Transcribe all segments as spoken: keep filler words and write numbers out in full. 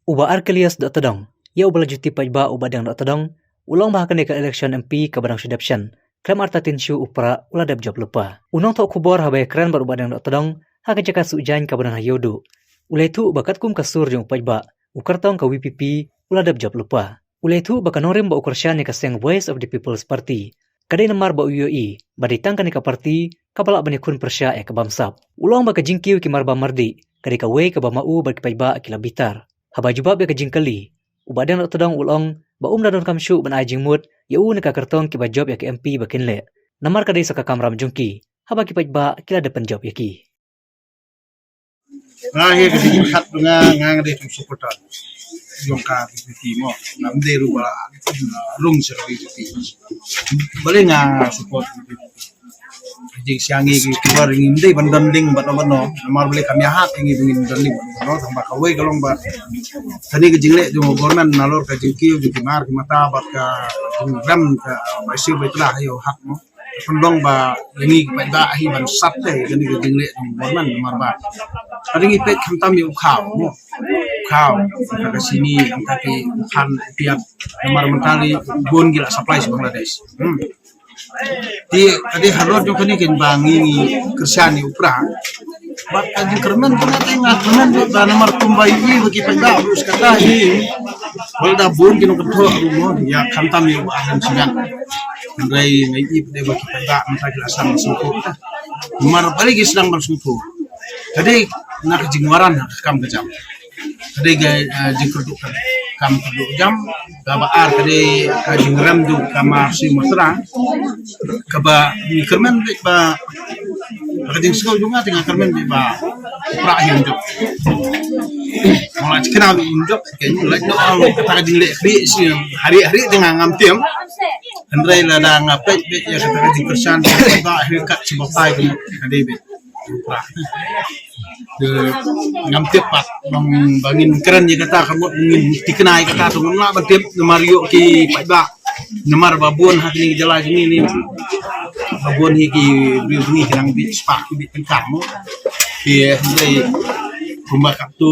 U Bah Archelaus Dohtdong, ïa uba la juti paidbah u Bah Deng Dohtdong, u la ong ba ha kane ka election M P kaba dang shu dep shen, khlem artatien shuh u Prah u la dep jop lypa. U nongthoh khubor haba ïakren bad u Bah Deng Dohtdong ha ka jaka suh jaiñ kaba don ha Ïewduh, u la ïathuh ba katkum ka sur jong u paidbah, u kyrtong ka V P P u la dep jop lypa. U la ïathuh ba ka nongrim ba u kyrshan ïa ka seng Voice of the People's Party ka dei namar ba u ïohi ba dei tang kane ka party kaba lah ban ïakhun pyrshah ïa ka bamsap. U la ong ba ka jingkiew ki mar bam mar dih ka dei kawei kaba ma u bad ki paidbah ki la bitar. Haba jubab ïa ka jingkylli, u Bah Deng Dohtdong u la ong ba um da donkam shuh ban ai jingmut ïa u ne ka kyrtong kiba jop ïa ka M P ba kin leh, namar ka dei sa ka kamram jong ki, haba ki paidbah ki la dep pynjop ïa ki. Nga hi ka dei khat nga, nga nga dei tang supporter jong ka V P P mo. Ngam dei ruh ba rung sha ka V P P. Balei nga support V P P? Jing sha ngi ki kibar ngim dei ban don link bad no bad no. Namar balei kam ïahap ngi ba ngin don link bad no bad no. Tang ba kawei ka long ba kane ka jingleh jong government nalor ka jingkiew jong ki mar ki mata bad ka jingrem ka bai siew bai tla ha ïoh hak mo. Pynlong ba ïa ngi ki paidbah hi ban sat te kane ka jingleh jong government namar ba ka dei ngi peit khamtam ïa u khaw mo. U khaw, ka sini, ka ki khan piat namar mynta ni bun ki la supply sha Bangladesh. Hmm. Te ka dei halor jong kane kin ba ngi ngi kyrshan ïa u Prah. Bad ka jingkyrmen ka nga te nga kyrmen ba namar kumba ïohi ba ki paidbah ruh kata hi. Wal da bun ki nongkynthoh ruh mo ïa khamtam ïa u Bah Ardent Shyngam. Hynrei nga ïohi ba ki paidbah mynta ki la sdang ban sngewthuh. Namar balei ki sdang ban sngewthuh? Ka dei na ka jingwaran ha ka kam ka jam. Ka dei ka, eh, jingkyrduh ka kam kyrduh jam. Kaba ar ka dei ka jingrem duh ka mar siew mar tla. Kaba ngi kyrmen beit ba ka jingsngew jong nga te nga kyrmen beit ba u Prah hi un jop. Mo la kynmaw un jop ke la no kata ka jingleh khlieh shisien hari hari te nga ngam tieng. Hynrei lada nga peit beit ïa kata ka jingkyrshan ka hi kat shi batai ka dei beit. Te ngam tip pat long ba ngin kren ïa kata ka mut ngin thikna ïa kata to ngam lah ban tip namar ïoh ki paidbah. Namar ba bun ha kine ki jylla kine ni ba bun hi ki briew ngi ki nang bit spak ki bit tengkar mo. Ki hynrei kumba katto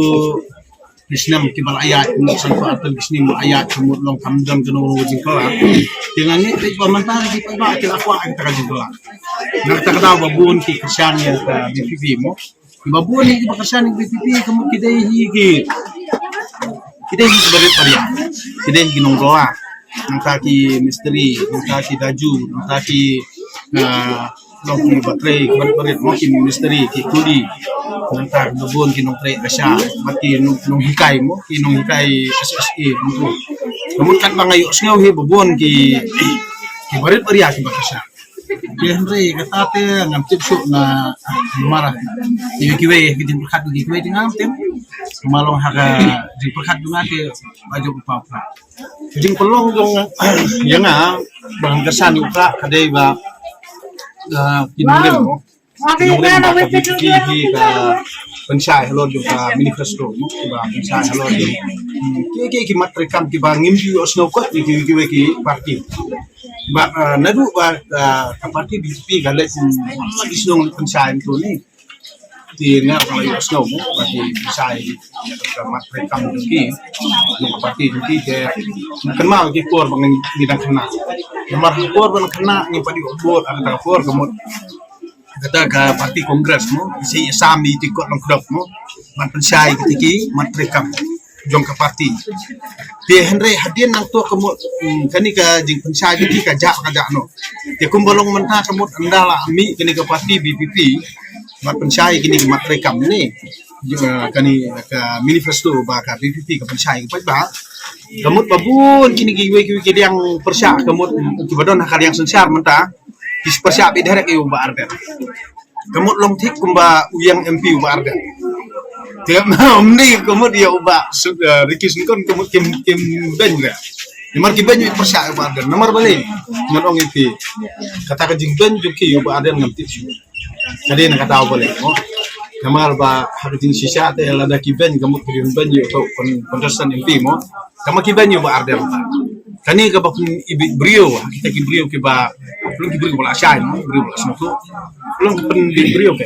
ki snem kiba la ïaid, kumno san phew arphew ki snem ba la ïaid, kumno long kam don kano kano ka jingkylla. Te nga ngeit ba mynta ki paidbah ki la kwah ïa kata ka jingkylla. Na kata ka daw ba bun ki kyrshan ïa ka V P P mo. Kiba bun hi kiba kyrshan ïa ka V P P kumno ki dei hi ki, ki dei hi kiba rit ba riang. Ki dei hi ki nongkylla. Nangta ki mistri, nangta ki daju, nangta ki, ah, long ki ba trei, ba, ba trei mo ki mistri, ki kuli. Nangta ki bun ki nongtrei rasha, bad ki nong, nonghikai mo, ki nonghikai S S A mo. Namun katba nga ïohsngew hi ba bun ki, ki barit baria ki ba kyrshan. Ki hynrei kata te ngam tip shuh na mara. Ki kiwei ki jingpyrkhat ki kiwei te ngam tip. Malong ha ka jingpyrkhat jong nga ki ba jop pa pa. Jingpynlong jong ïa nga ba ngan kyrshan ïa u Prah ka dei ba, ah, ki nongrim mo. Ki nongrim ba ka V P P hi ka pynshai halor jong ka manifesto mo, ba pynshai halor jong, hmm, ki, ki, ki mat treikam kiba ngim ju ïohsngew kot ïa ki, ki, ki parti. Ba, ah, naduh ba, ah, ka parti V P P ka leit, hmm, ki shnong pynshai mynta ni. Te nga ba ïohsngew mo ba ki pynshai ka mat treikam jong ki, jong ka parti jong ki te kynmaw ki por ba ngi dang khynnah. Namar por ba ngi khynnah ngi pat ïoh bor ha kata ka por ka mut kata ka parti Congress mo, sa ïasam ïa ki kot long kdop mo, ban pynshai kita ki mat treikam jong ka parti. Te hynrei hadien nangta ka mut, mm, kane ka jingpynshai jong ki ka jah ka jah noh. Te kumba long mynta ka mut ynda la mih kane ka parti V P P ban pynshai kine ki mat treikam ne, eh, kane ka manifesto ba ka V P P ka pynshai ka paidbah. Ka mut ba bun kine kiwei kiwei ki liang pyrshah ka mut kiba don ha ka liang synshar mynta ki pyrshah beit direct ïa u Bah Ardent. Ka mut long thik kumba u ïeng M P u Bah Ardent. Te ym dei ka mut ïa u Bah Su-, eh, Ricky Syngkon ka mut kim, kim beiñ re. Namar ki beiñ pyrshah ïa u Bah Ardent. Namar balei? Ngan ong ïa phi. Kata ka jingbeiñ jong ki ïa u Bah Ardent ngam tip shuh. Ka dei na ka daw balei mo. Namar ba ha ka jingshisha te lada ki beiñ ka mut ki beiñ ïa u to kon-, contestant M P mo. Tangba ki beiñ ïa u Bah Ardent. Kane kaba pyn-ibit briew, kita ki briew kiba, long ki briew ba la shai mo, briew ba la sngewthuh. Long ki pynibit briew ke.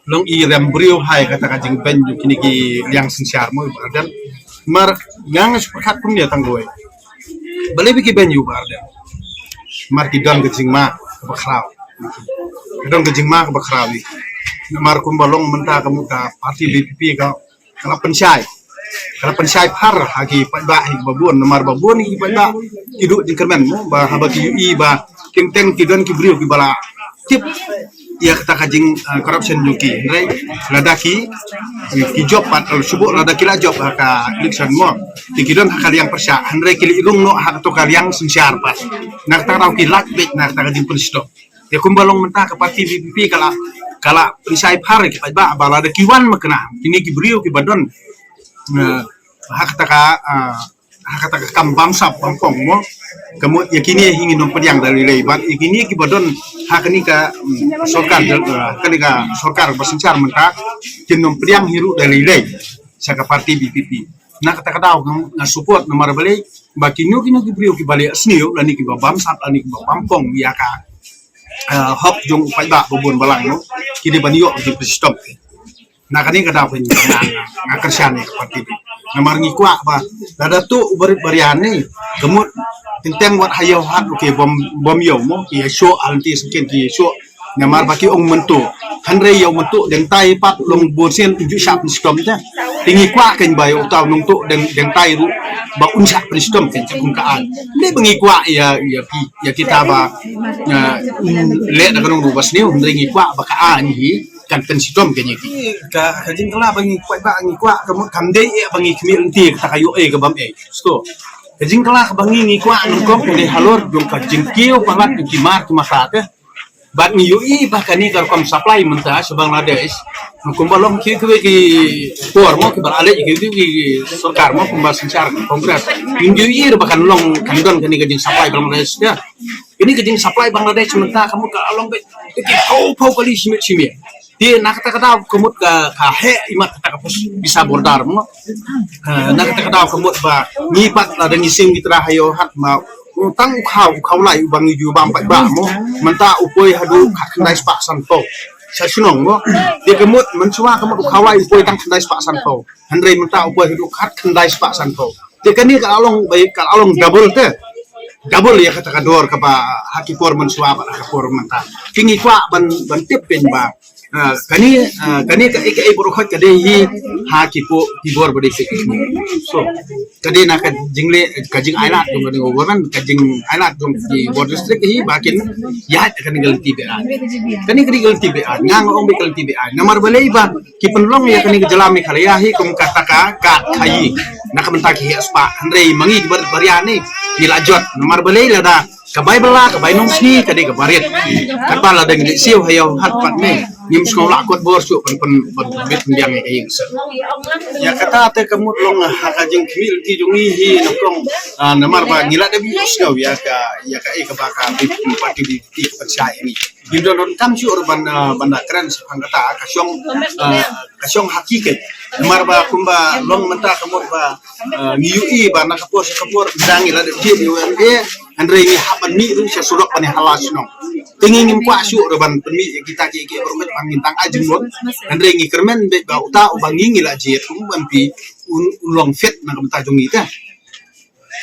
Long i rem briew ha kata ka jingbeiñ jong kine ki liang synshar mo ïa u Bah Ardent. Mar nga nga shu pyrkhat kumne tang kawei. Balei ba ki beiñ ïa u Bah Ardent? Mar ki don ka jingma kaba khraw. Ki don ka jingma kaba khraw ïa ki. Namar kumba long mynta ka mut ka party V P P ka, ka la pynshai. Ka la pynshai phar ha ki paidbah hi ba bun, namar ba bun hi ki paidbah ki duh jingkyrmen mo, ba haba ki ïohi ba teng teng ki don ki briew kiba la tip ïa kata ka jing, uh, corruption jong ki. Hynrei lada ki, ki jop pat, uh, shu bok lada ki la jop ha ka election mo, te ki don ha ka liang pyrshah, hynrei ki leit rung noh ha kato ka liang synshar pat. Na kata ka daw ki lait beit na kata ka jingpynshitom. Te kumba long mynta ka party V P P ka la, ka la pynshai phar ïa ki paidbah ba lada ki wan makna kine ki briew kiba don, uh, ha kata ka, uh, ha kata ka kam bamsap bampong mo. Ka mut ïa kine hi ngin ym pdiang da lei lei, bad ïa kine kiba don ha kane ka, mm, sorkar, eh, kane ka sorkar ba synshar mynta, kin ym pdiang hi ruh da lei lei sha ka party V P P. Na kata ka daw nga, nga support, namar balei ba kino kino ki briew kiba leh sniew lane kiba bamsap lane kiba bampong ïa ka, eh, hok jong u paidbah ba bun balang mo, ki dei ban ïoh jingpynshitom. Na kane ka daw pyn nga, nga, nga kyrshan ïa ka party. Namar ngi kwah ba lada tuh u barit barian ne, ka mut teng teng wat ha ïew hat, okay, bym, bym ïew mo, ki ïa shoh ha lynti syngkien ki ïa shoh. Namar ba ki ong mynta, hynrei ïew mynta dang tai pat long bun sien, u ju shah pynshitom te. Te ngi kwah kein ba ïa uta u nongtuh dang, dang tai ruh ba un shah pynshitom kein, te kum ka aiñ. Ne ba ngi kwah ïa, ïa ki, ïa kita ba, ïa, um, leh da ka nong ruh ba sniew, hynrei ngi kwah ba ka aiñ hi kan pynshitom kein ïa ki. Ka, ka jingkylla ba ngi kwah, ba ngi kwah ka mut kam dei eh ba ngi khmih lynti kata ka ïoh eh ka bam eh. Sngewthuh. Ka jingkylla kaba ngi, ngi kwah nyngkong ka dei halor jong ka jingkiew palat jong ki mar ki mata te. Bad ngi ïohi ba kane ka rukom supply mynta sha Bangladesh, kumba long ki, ki, ki por mo, kiba la leh ki, ki, ki sorkar mo, kumba synshar Congress. Ngi ïohi ba kan long, kan don kane ka jingsupply Bangladesh te. Kane ka jingsupply Bangladesh mynta ka mut ka long beit ki phew phew kali shi miet shi miet. Te na kata ka daw ka mut ka, ka heh imat kata ka pos visa border mo. Eh, na kata ka daw ka mut ba ngi pat lada ngi siew ngi trai ha ïew hat ma, tang u khaw, u khaw lai uba ngi ju bam pat ba mo. Mynta u poi haduh khatkhyndai spah sanphew sha shnong mo. Te ka mut mynshuwa ka mut u khaw lai u poi tang khyndai spah sanphew. Hynrei mynta u poi haduh khatkhyndai spah sanphew. Te kane ka la long, ba ka la long double te. Double ïa kata ka dor kaba ha ki por mynshuwa bad ha ka por mynta. Te ngi kwah ban, ban tip pyn ba, ah, kane, ah, kane kaei kaei baroh khoit ka dei hi ha ki por, ki bor ba dei. So ka dei na ka jingleh, ka jingailad jong ka dei government, ka jingailad jong ki bor district hi ba kin ïaid kane ka lynti be-aiñ. Kane ka dei ka lynti be-aiñ, nga nga ong beit ka lynti be-aiñ. Namar balei ba ki pynlong ïa kane ka jylla Meghalaya hi kum kata ka kad khaii. Na ka bynta ki heh spah, hynrei ma ngi ki barit barian ne ngi la jot. Namar balei? Lada ka bai bylla, ka bai nongsngi ka dei kaba rit. Katba lada ngi leit siew ha ïew hat pat ne ngim sngewlah kot bor shuh ban, ban, ban bit pynbiang ïa ka ïing. Ïa kata te ka mut long ha ka jingkhmih lynti jong ngi hi nyngkong, ah, namar ba ngi la dep ïohsngew ïa ka, ïa kaei kaba ka party VPP ka pynshai ïa ngi. Ngim donkam shuh ruh ban, ah, ban da kren shaphang kata, ka shong, ah, ka shong ha ki keiñ. Namar ba kumba long mynta ka mut ba, ah, ngi ïohi ba na ka por sha ka por, ynda ngi la dep jied ïa u MLA, hynrei ngi hap ban mih ruh sha surok ban ïa hala shnong. Te ngi ngim kwah shuh ruh ban pynmih ïa kita kiei kiei baroh, ba ngin tang ai jingmut. Hynrei ngi kyrmen beit ba uta uba ngi, ngi la jied kum u MP un, un long fit na ka bynta jong ngi te.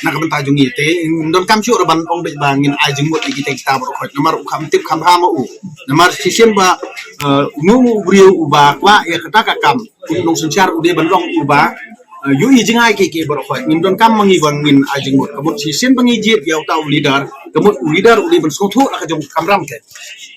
Na ka bynta jong ngi te, ngim donkam shuh ruh ban ong beit ba ngin ai jingmut ïa kita kita baroh khoit. Namar u kham tip kham bha ma u. Namar shisien ba, eh, uno uno u briew uba kwah ïa kata ka kam, u nongsynshar u dei ban long uba, eh, ïohi jngai kiei kiei baroh khoit. Ngim donkam ma ngi ba ngin ai jingmut. Ka mut shisien ba ngi jied ïa uta u leader, ka mut u leader u dei ban sngewthuh la ka jong ka kamram te.